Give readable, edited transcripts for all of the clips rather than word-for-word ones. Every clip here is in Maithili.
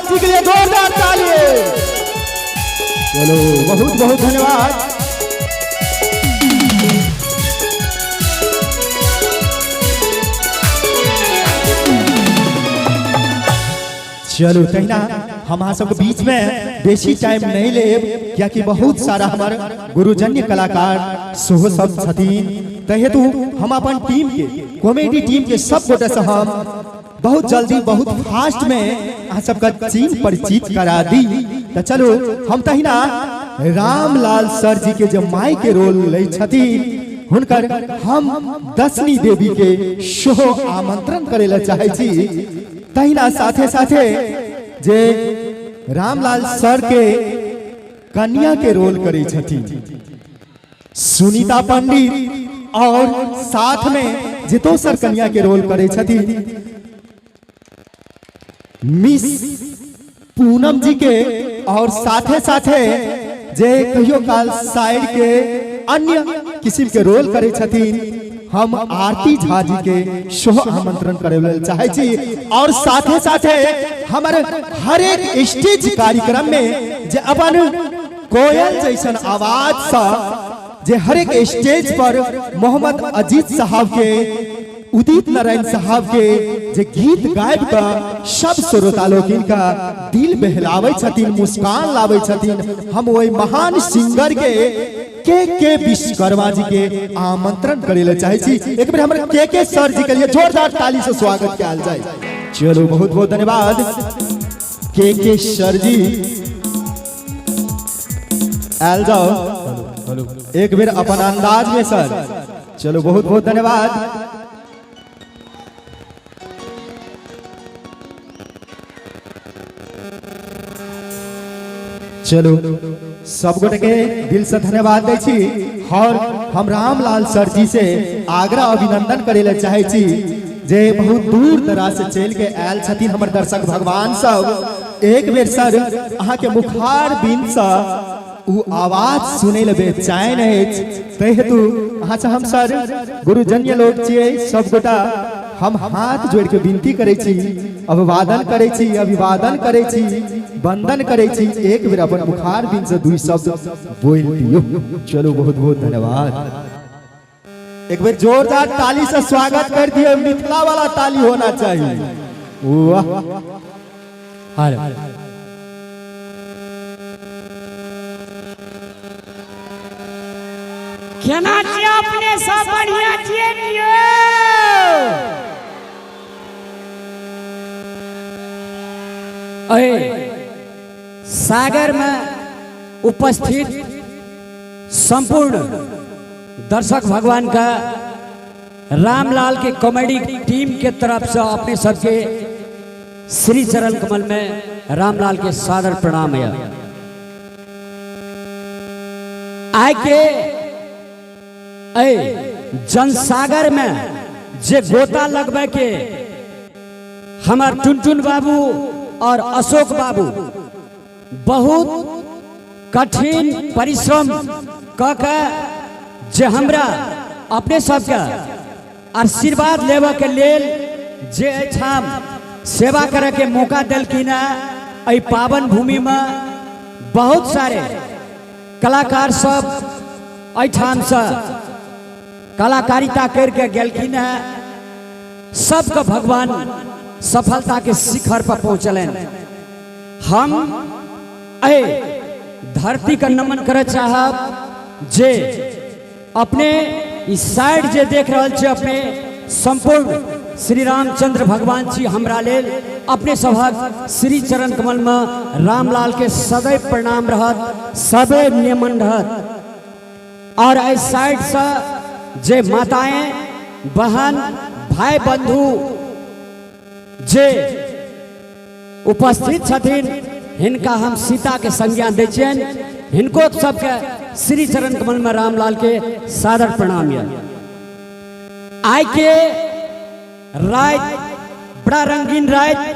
जी के लिए जोरदार ताली। चलो बहुत बहुत धन्यवाद। चलो तहिना हम अहाँ सबके बीच में बेसी टाइम नहीं लेब, कियाकि बहुत सारा हमार गुरुजन्य कलाकार सेहो सब छथिन। तै हेतु हम अपन टीम के, कॉमेडी टीम के सब गोटे से हम बहुत जल्दी बहुत फास्ट में अहाँ सबका चीन परिचित करा दी। तो चलो हम तहिना रामलाल सर जी के जो माई के रोल लै छथिन हुनकर हम दशनी देवी के सेहो आमंत्रण करे ला चाहे छी। तहिना साथे साथे जे रामलाल सर के कन्या के रोल करे छथिन सुनीता पंडित, और साथ में जे दोसर कन्या के रोल करे छथिन मिस पूनम जी के, और साथे साथे जे कहियो काल साइड के अन्य किस्म के रोल करे छथिन हम आरती झा जी के सेहो आमंत्रण करे लेल चाहे छी। और साथे साथे हमर हर एक स्टेज कार्यक्रम में जे अपन कोयल जैसन आवाज सा जे हर एक स्टेज पर मोहम्मद अजीत साहब के, उदित नारायण साहब के जे गीत गायब का सब श्रोता लोकिन का दिल बहलावे छथिन, मुस्कान लावे छथिन, हम वही महान सिंगर के के विश्वकर्मा जी के आमंत्रण करे ले चाहे छी। एक बेर हमर के सर जी के लिए जोरदार ताली से स्वागत कयल जाए। चलो बहुत बहुत धन्यवाद के सर जी। आयल जाओ एक बेर अपन अंदाज में सर। चलो बहुत बहुत धन्यवाद। चलो सब गोटे के दिल से धन्यवाद दै छी और हम रामलाल सर जी से आग्रह अभिनंदन करे ले चाहे छी जे बहुत दूर दराज से चल के आयल छथिन हमर दर्शक भगवान सब। एक बेर सर अहाँ के मुखार बिन से उ आवाज सुनै ले बेचैन अछि, तै हेतु अहाँ से हम सर गुरुजन्य लोग छियै सब गोटा हम हाथ जोड़ के विनती करै छी, अभिवादन करै छी, अभिवादन करै छी, वंदन करै छी, एक बेर अपन मुखार बिन से दुई शब्द बोल दियो। चलो बहुत बहुत धन्यवाद। एक बेर जोरदार ताली से स्वागत कर दियो, मिथिला वाला ताली होना चाहिए। वाह। केना छियै अपने सब? बढ़िया छियै ने यौ? अरे सागर में उपस्थित संपूर्ण दर्शक भगवान का रामलाल के कॉमेडी टीम के तरफ से अपने सबके श्री चरण कमल में रामलाल के सादर प्रणाम है। आय के ए जनसागर में जे गोता लगबे के हमार टुनटुन बाबू और अशोक बाबू बहुत कठिन परिश्रम क के जे हमरा अपने सबके आशीर्वाद लेबऽ के लेल जे एहिठाम सेवा करे के मौका देलखिन है। एहि पावन भूमि में बहुत सारे कलाकार सब एहिठाम से कलाकारिता करके गेलखिन है, सबके भगवान सफलता के शिखर पर पहुंचलन। हम एहि धरती के नमन करऽ चाहब जे अपने इस साइड जे देख रहल छी अपने संपूर्ण श्री रामचंद्र भगवान छी। हमरा लेल अपने सभक श्री चरण कमल में रामलाल के सदैव प्रणाम रहत, सदैव नियमन रहत। और एहि साइड से जे माताएं बहन भाई बंधु जे उपस्थित छथिन हिनका हम सीता के संज्ञा दै छियनि, हिनको सबके श्री चरण कमल में रामलाल के सादर प्रणाम। यऽ आइ के राति बड़ा रंगीन राति,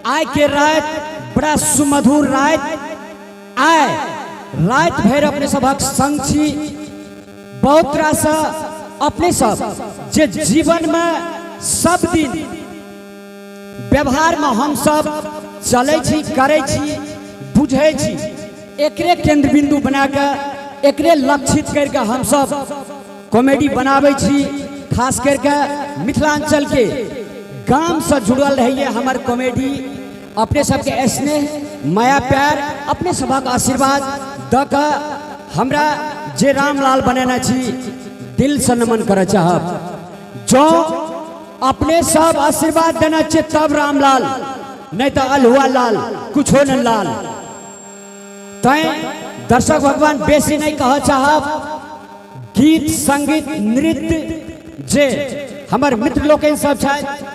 आइ के राति बड़ा सुमधुर राति, आइ राति भरि अपने सभक संग छी। बहुत रास अपने सब जे जीवन में सब दिन व्यवहार में हम सब चलै छी, करै छी, बुझै छी, एकरे केंद्र बिंदु बना के एकरे लक्षित करके हम सब कॉमेडी बनाबै छी। खास करके मिथिलांचल के गाम से जुड़ल रहिए हमर कॉमेडी। अपने सबके स्नेह माया प्यार अपने सबक आशीर्वाद दऽ के हमरा जे रामलाल बनेने छी दिल से नमन करऽ चाहब। जो अपने सब आशीर्वाद देना छे तब रामलाल, नहीं तो अलहुआ लाल कुछो न लाल। तैं दर्शक भगवान बेसी नहीं कह चाहब। गीत संगीत नृत्य जे हमर मित्र लोकनि सब छथि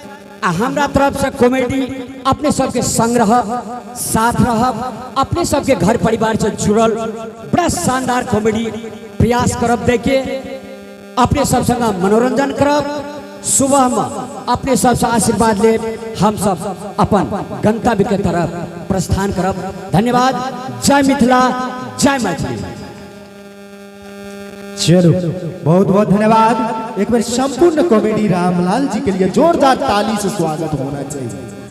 आ हमरा तरफ से कॉमेडी अपने सबके संग रहब, साथ रहब, अपने सबके घर परिवार से जुड़ल बड़ा शानदार कॉमेडी प्रयास करब देके अपने सब संग मनोरंजन करब। सुबह में अपने सबसे आशीर्वाद लेब, हम सब अपन गंतव्य के तरफ प्रस्थान करब। धन्यवाद। जय मिथिला, जय मैथिली। चलो बहुत बहुत धन्यवाद। एक बार संपूर्ण कॉमेडी रामलाल जी के लिए जोरदार ताली से स्वागत होना चाहिए।